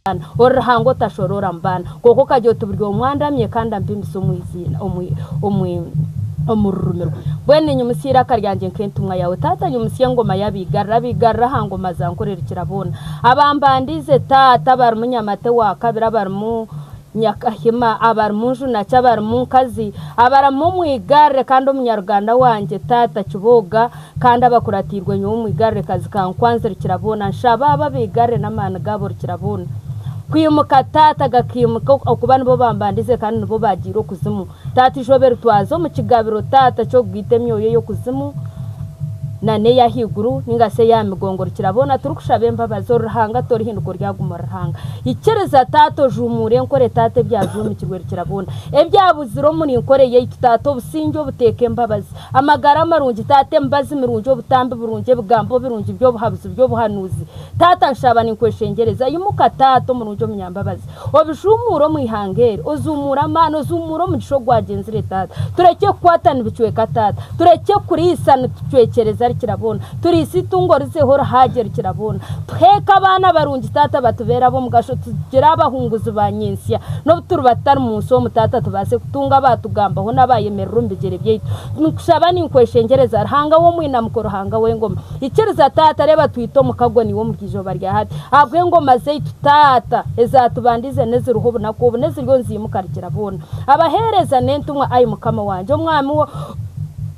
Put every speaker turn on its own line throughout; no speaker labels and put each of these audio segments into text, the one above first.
Ori Ruhanga otashoroora mu baana. Kwonka okagira oti buri omwe andamye kandi ampimbise omu iziina, omu, omu, omu rurimi rwe. Mbwenu ninyimutsya eiraka ryangye nk'entumwa yaawe. Taata nyimutsya engoma y'abaigarire, abaigarire aha ngoma za Nkore Rukiraboona. Abambandiize Taata abarimu Nyamate wa kabiri, abarimu Nyakahima, abarimu Njunaki, abarimu Nkazi, abarimu Omwigarire kandi omunyaruganda wangye Taata Kibooga, Kandi abakuratiirwe nyowe omwigarire kazi kankwanzi Rukiraboona, nshaba abo abaigarire n'amaani gaabo Rukiraboona kwimuka Taata gakaimuka okuba nibo bambandize kandi nibo baagiire okuzimu Taata eizooba eri twaza omu kigabiro Taata ky'okugaita emyoyo ey'okuzimu na n'ey'ahaiguru ninga shi ey'aha migongo Rukiraboona turikushaba embabazi ori Ruhanga torihinduka oryaguma ori Ruhanga Ikiriza Taata ojuumuure enkore Taata ebyajuumikirwe Rukiraboona ebyabuzire omuri nkore yaitu Taata obusingye obuteeka embabazi Amagara marungi taata emibazi mirungi obutambi burungi ebigambo birungi by'obuhabuzi by'obuhanuuzi taata nshaba ninkweshengyereza imuka taata omurungi omunyambabazi obijuumuure omu ihanga eri ozuumuure amaani ozuumuure omugisha ogwagyenzire taata turekye kukwata nibicweka taata turekye kuriisa nitucwekyereza Rukiraboona turiise eitungo rizeho rihaagye Rukiraboona tuheeke abaana barungi taata batubeere ab'omugasho tugire abahunguzi ba nyentsya n'obu turiba tutari mu nsi omu taata tubaase kutunga abaatugambaho n'abaayemerera omu bigyere byaitu. Ninkushaba ninkweshengyereza, Ruhanga w'omwinamuko, Ruhanga w'engoma, ikiriza Taata, reeba twite omukago naiwe omuri izooba rya hati, ahabw'engoma zaitu Taata, ezaatubandiize n'eziriho obunaku obu, n'eziriyo niziimuka Rukira-boona. Abaheereza n'entumwa, ai Mukama wangye, Omwami wo,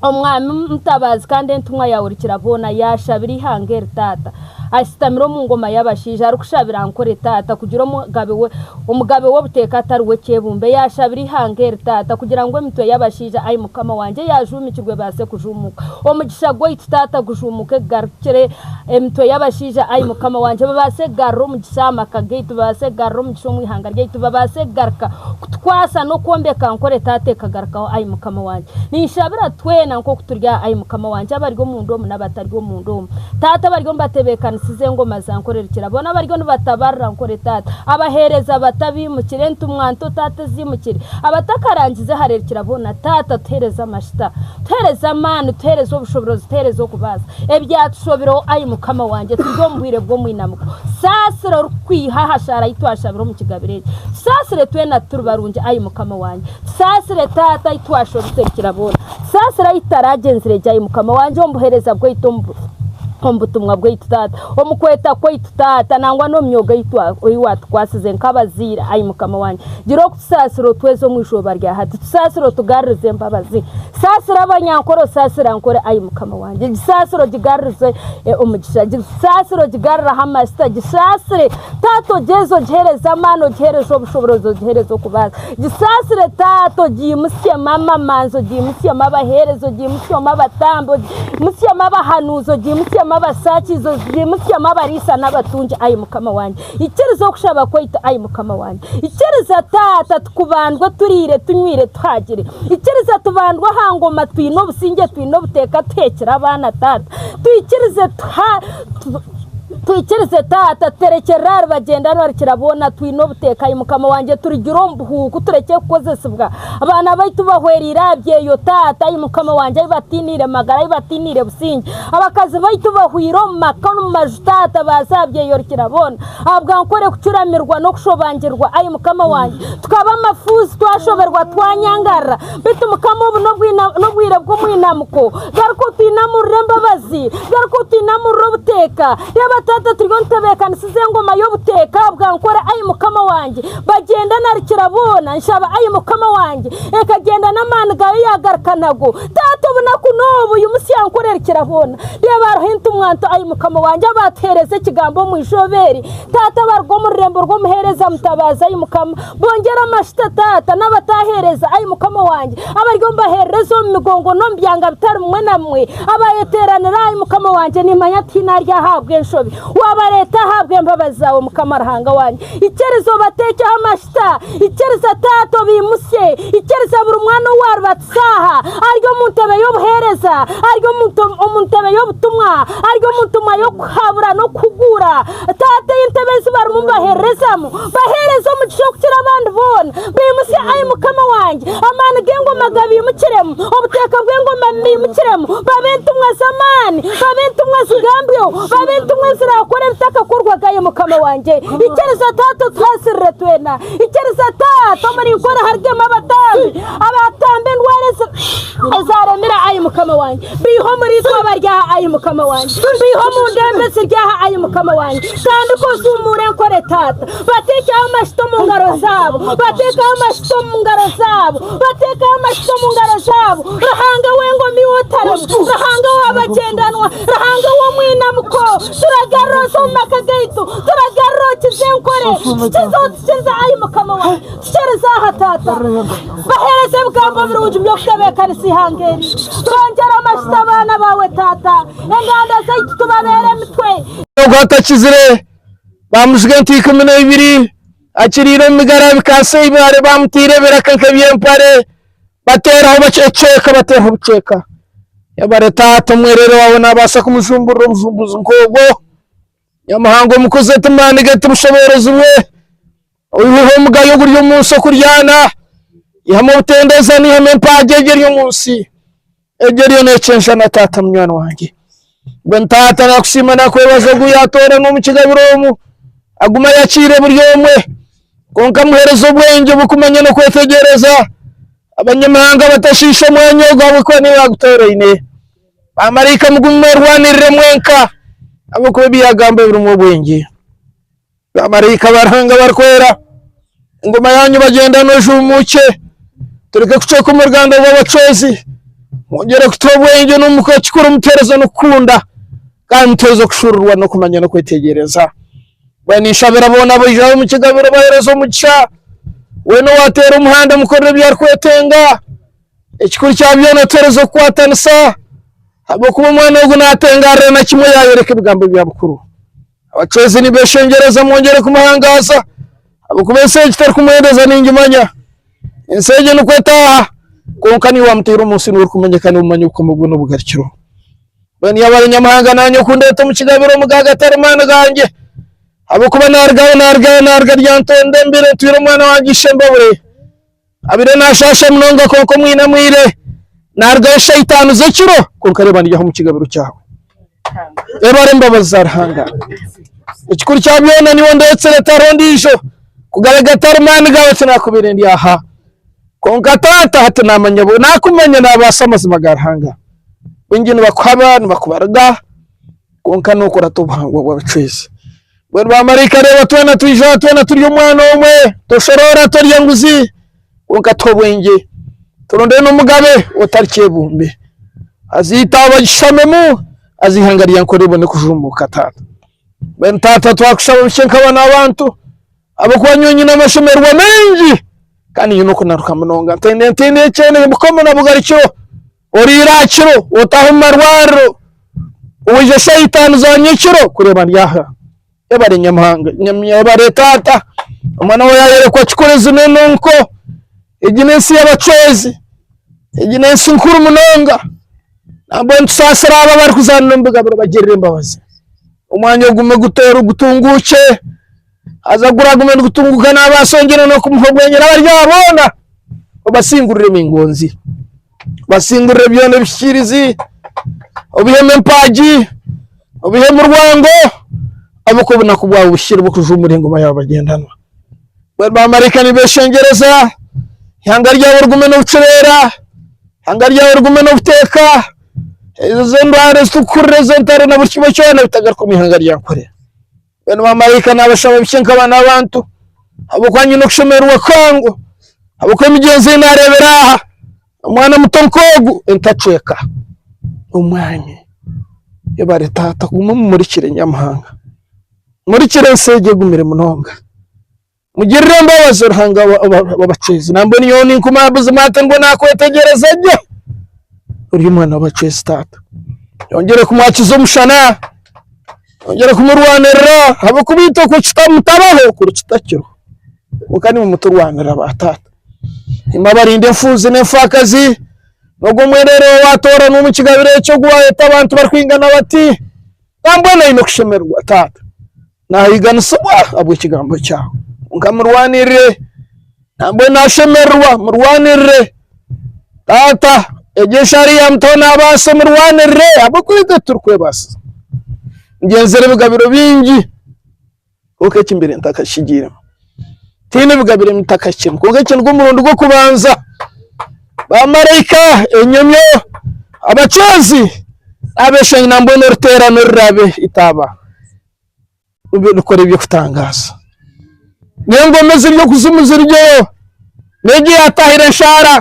Omwami Mutabaazi kandi entumwa yaawe Rukira-boona, yaashabira eihanga eri Taata. Ashutamire omu ngoma y'abashaija arikushabira Ankore taata kugira omugabe we omugabe w'obuteeka atari w'ekyebumbe yaashabira eihanga eri taata kugira ngu emitwe y'abashaija ai mukama wangye eyajuumikirwe ebaase kujuumuuka omugisha gwaitu taata gujuumuuke gugarukire emitwe y'abashaija ai mukama wangye babaase kugarura omugisha aha maka gaitu babaase kugarura omugisha omu ihanga ryaitu babaase kugaruka kutukwasa n'okwombeka Ankore taata ekagarukaho ai mukama wangye ninshabira twena nk'oku turi aha ai mukama wangye abari omunda omu n'abatari omunda omu Taata bariyo nibatebeekanisiza engoma za Nkore Rukira. Boona bariyo nibatabarira Nkore Taata. Abaheereza bato abaimukire, entumwa nto Taata eziimukire, abatakarangize hare Rukira boona, Taata tuheereze amashita, tuheereze amaani, tuheereze obushoboorozi, tuheereze okubaasa. Ebyatushobireho ai Mukama wangye, turi omu bwire bw'omwinamuko. Saasira orikukwiha aha shaara ei twashabire omu kigabiro eki. Tusaasire twena tituri barungi ai Mukama wangye. Tusaasire Taata ei twashobise Rukira boona. Saasira ahu tutaragyenzire gye, ai Mukama wangye, omu buheereza bwaitu, omu butumwa bwaitu, Taata, omu kweta kwaitu, Taata, nangwa n'omu myoga ei waatukwasize nk'abazaire, ai Mukama wangye. Gira okutusaasira otweze omu izooba rya hati. Tusaasire otugarurize embabazi. Saasira abanyankore, osaasire Ankore, ai Mukama wangye. Gisaasire ogigarurize omugisha. Gisaasire ogigarurireho amasita. Gisaasire, Taata, ogyeze ogiheereze amaani, ogiheereze obushoboorozi, ogiheereze okubaasa. Gisaasire Taata, ogiimusyemu amamanzi, ogiimusyemu abaheereza, ogiimusyemu abatambi, ogiimusyemu abahanuuzi, ogiimusyemu abasaakiizi, ogiimusyemu abariisa n'abatungi, ai Mukama wangye. Ikiriza okushaba kwaitu, ai Mukama wangye. Ikiriza Taata, tukubandwe turiire, tunywire, tuhaagire. Ikiriza tubandwe aha ngoma twine obusingye, twine obuteeka, tuheekire abaana, Taata. Twikirize tuha. Twikirize Taata, tuterekyerere ahari bagyendanwa Rukiraboona, twine obuteeka, ai Mukama wangye, turugire omu buhuuku, turekye kukozesibwa. Abaana baitu bahwereire aha byeyo, Taata, ai Mukama wangye, ahi batainiire magara, ahi batainiire busingye. Abakazi baitu bahweire omu maka n'omu maju, Taata, baaza aha byeyo Rukiraboona. Ahabwa Nkore kucuramirwa n'okushobangirwa, ai Mukama wangye, tukaba amafuuzi, twashoberwa, twanyangarara. Beitu Mukama obu n'obwire bw'omwinamuko. Garuka otwinamurire embabazi. Garuka otwinamurire obuteeka. Reeba Taata turiyo nitutebeekanisiza engoma y'obuteeka bwa Nkore ai Mukama wangye. Bagyenda na Rukiraboona. Nshaba ai Mukama wangye ekagyenda n'amaani gaayo yaagaruka nago. Taata obunaku n'obu imutsya Nkore Rukiraboona. Reeba hariho entumwa nto ai Mukama wangye abaatuheereza ekigambo omu izooba eri. Taata baruga omu rurembo rw'omuheereza Mutabaazi ai Mukama. Bongyere amashita, Taata, n'abataaheereza, ai Mukama wangye, abari omu baheerereza omu migongo n'omu byanga bitari bimwe na bimwe, abaayeteeranira, ai Mukama wangye, nimmanya tihaine ari ahabwa enshobi. Waabareeta ahabw'embabazi zaawe, Mukama Ruhanga wangye. Ikiriza obateekyeho amashita. Ikiriza, Taata, obaimutsye. Ikiriza buri mwana owaaribatisa aha, ari omu ntebe y'obuheereza, ari omu ntebe y'obutumwa, ari omu ntumwa y'okuhabura n'okuhuguura. Taata, ei ntebe ezi barimu nibaheererezamu, Baheereze omugisha okukira abandi boona. Baimutsye, ai Mukama wangye, amaani g'engoma gabaimukiremu, obuteeka bw'engoma bubaimukiremu, babe entumwa z'amaani, babe entumwa zigambweho, babe entumwa eziraakore ebitakakorwaga. Ayi Mukama wangye. Ikiriza Taata otusaasirire twena. Ikiriza Taata omuri Nkore harugemu abatambi abaatamba endwara ezaremire Ayi Mukama wangye. Baihe omuri itwe abari aha Ayi Mukama wangye. Baihe omu ndembo eziri aha Ayi Mukama wangye. Tandika ozuumuure Nkore Taata. Bateekeho amajuta omu ngaro zaabo. Bateekeho amajuta omu ngaro zaabo. Bateekeho amajuta omu ngaro zaabo. Ruhanga w'engoma iwe otaremwa. Ruhanga w'abagyendanwa. Ruhanga w'omwinamuko. Turagarura oze omu maka gaitu. Turagarura okize Nkore. Tukize otukize Ai Mukama wangye. Tukirize aha Taata. Baheereze ebigambo birungi by'okutebeekanisa eihanga eri. Twongyere amajuta abaana baawe Taata. Enganda zaitu tubabeere emitwe.
Ogu atakizire baamujuga ente 12, akiriire omu migara bikaasa eibaare, baamutaire ebiraka nk'eby'empare, bateeraho ecweka bateeraho obucweka. Yebare taata omwereere waawe naabaasa kumujumburira obujumbuzi nk'obwo. Nyamuhanga omukuzi ti maani ge ti bushoboorozi bwe, oiheho omugayo oguri omu nsi okuryana, ihamu obutendezani, ihamu empaagi egyo eri omu nsi. Egyo eriyo neekyenshana taata munywani wangye. Mbwenu taata nakusiima nakwebaza ogu yaatooranwa omu kigabiro omu, agume ayakiire buri omwe, kwonka amuheereze obwengye bw'okumanya n'okwetegyereza, abanyamahanga batashiisha omwanya ogu ahabw'okuba niiwe agutooraine. Baamaraika mugume mwerwanirire mwenka ahabw'okuba ebi yaagamba birimu obwengye. Baamaraika ba Ruhanga abarikwera, engoma yaanyu bagyendane ojumuukye, tureke kucweka omu ruganda rw'abacwezi, mwongyere kutuha obwengye n'omuka kikuru mutuheereze n'okukunda, kandi mutuheereze okushuuruurirwa n'okumanya n'okwetegyereza. Mbwenu ninshabira boona abaija omu kigabiro baheereze omugisha, weena owaateera omuhanda amukorere ebi arikwetenga, ekikuru kya byona otuheereze okukwatanisa, ahabw'okuba omwana ogu naatengaarira na kimwe yaayoreka ebigambo bya bukuru. Abacwezi nibeshengyereza mwongyere kumuhangaaza, ahabw'okuba ensi egi terikumwendeza ningimanya. Ensi egi nikwo etaaha, kwonka niiwe wamutaire omu nsi niiwe orikumanyika niiwe omanya obukomo bwe n'obugarukiro. Mbwenu yaaba ari Nyamuhanga naanye okundeeta omu kigabiro omugaga atari maani gangye, ahabw'okuba naarugayo naarugayo naaruga Lyantonde mbire ntwire omwana wangye Ishembabure. Abaire naashaasha munonga kwonka omwinamwire naarugayo shaaha itaano z'ekiro kwonka reeba ndi aha omu kigabiro kyawe. Reeba embabazi za Ruhanga. Ekikuru kya byona niiwe ondeetsire tihariho ondiijo. Ku gaabaire gatari maani gaawe tinaakubaire ndi aha. Kwonka Taata hati naamanya naakumanya naabaasa amazima ga Ruhanga. Baingi nibakuhaba nibakubariga kwonka nookurata obuhangwa bw'abacwezi. Mbwenu baamaraika reeba twena twija aha twena turi omwana omwe, toshoroora torya nguzi, kwonka tuhe obwengye, turonde n'omugabe otari kyebumbe, haza eitaaba agishamemu, haza eihanga rya Nkore ribone kujumbuuka taata. Mbwenu taata twakushaba bikye nk'abaana b'abantu, ahabw'okuba nyowe nyine amashemererwa maingi kandi nyine okunanuka munonga, ntaine ntaine ekyene mukomo na bugarukiro, oriire aha kiro, otaaha omu marwariro, oija shaaha itaano za nyekiro kureeba ndi aha. Yebare Nyamuhanga, yebare taata, omwana waawe yaayorekwa kikuru ezi n'enonko, egi n'ensi y'abacwezi, egi n'ensi nkuru munonga. Nambwenu tusaasire abo abarikuzaanira omu bigabiro bagirire embabazi. Omwanya ogume guteere gutunguukye, haza guragume nigutunguuka naabaasa ongyere n'okumuha obwengye n'abari aha boona obasingurire emingonzi. Obasingurire byona ebihikiirizi, obihemu empaagi, obihemu rwango, ahabw'okuba obunaku bwawe buhikire obw'okujuumura engoma yaawe bagyendanwa. Mbwenu baamaraika nibeeshengyereza, eihanga ryawe rigume n'obucureera, eihanga ryawe rigume n'obuteeka, ezo ndwara ezi turikuhurira ezo ntaro na buri kimwe kyona bitagaruka omu ihanga rya Nkore. Mbwenu baamaraika naabashaba bikye nk'abaana b'abantu, ahabw'okuba nyine okushemererwa kuhango, ahabw'okuba emigyenzo ei naareebera aha, omwana muto nk'ogu entacweka omwami. Yebare taata guma omumurikire Nyamuhanga, murikira ensi egi egumire munonga. Mugirire embabazi Ruhanga w'abacwezi. Nambwenu nyowe ninkumanya buzima hati nibwo naakwetegyereza gye. Ori omwana w'abacwezi taata. Yongyere kumwakiza omushana, yongyere kumurwanirira ahabw'okuba itwe ku kitamutabaho kuri kitakiriho. Kwonka nimwe muturwanirira ba taata. Nimwe abarinda enfuuzi n'efaakazi, n'ogwo mwereere owaatooranwa omu kigabiro ekyo ogu waayeta abantu barikwingana bati, nambwenu aine okushemererwa taata. Naahiiganisibwa ahabw'ekigambo kyawe, kwonka murwanirire. Nambwenu naashemererwa, murwanirire. Taata, egyo eshara ya muto naabaasa, murwanirire ahabw'okuba itwe titurikwebaasiza. Ngyenzire ebigabiro bingi. Kwonka eki mbaire ntakakigiiremu. Tihaine bigabire ntakahikiremu. Kwonka eki nigwo murundi gw'okubanza. Baamaraika, enyomyo, abacwezi, n'abeeshenyi nambwenu oruteerane oruraabe itaaba rukora eby'okutangaaza. N'engoma eziri okuzimu zirugyeyo, n'egyo eyaatahire enshaara,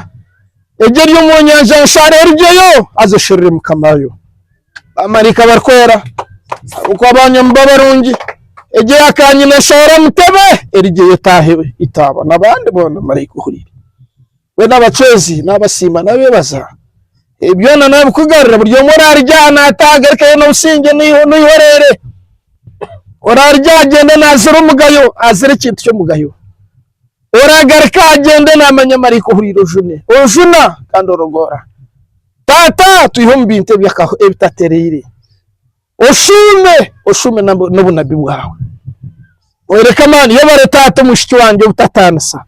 egyo eri omu nyanja enshaara erugyeyo, haza esherure Mukama waayo. Baamaraika barikwera, ahabw'okuba abanyamurwa barungi, egyo eya kaanyina eshohore omu ntebe, erugyeyo etaahe itaaba n'abandi boona maraika ohuriire. Mbwenu abacwezi naabasiima naabeebaza, ebi byona naabikugarura, buri omwe oraarugye aha naataaha agarukeyo n'obusingye n'eihoreere. Oraarugye aha agyende naazira omugayo, azire ekintu ky'omugayo. Oraagaruka aha agyende naamanya maraika ohuriire ojune, ojuna kandi orogoora. Taata twihe omu bintu ebitatereire. Oshuume, oshuume n'obunabi bwawe. Oyereke amaani. Yebare taata omwishiki wangye obutataanisa.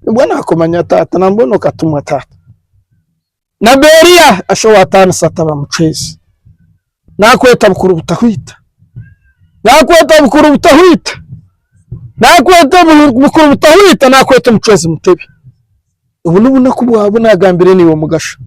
Nibwo naakumanya taata, nambwenu okatumwa taata. Nabi Eliya asha owaataanisa ataba mucwezi. Naakweta bukuru butahwita. Naakweta bukuru butahwita. Naakweta bukuru butahwita, naakweta omucwezi mutebi. Obu n'obunaku bwawe obu naagambire naiwe Mugasho.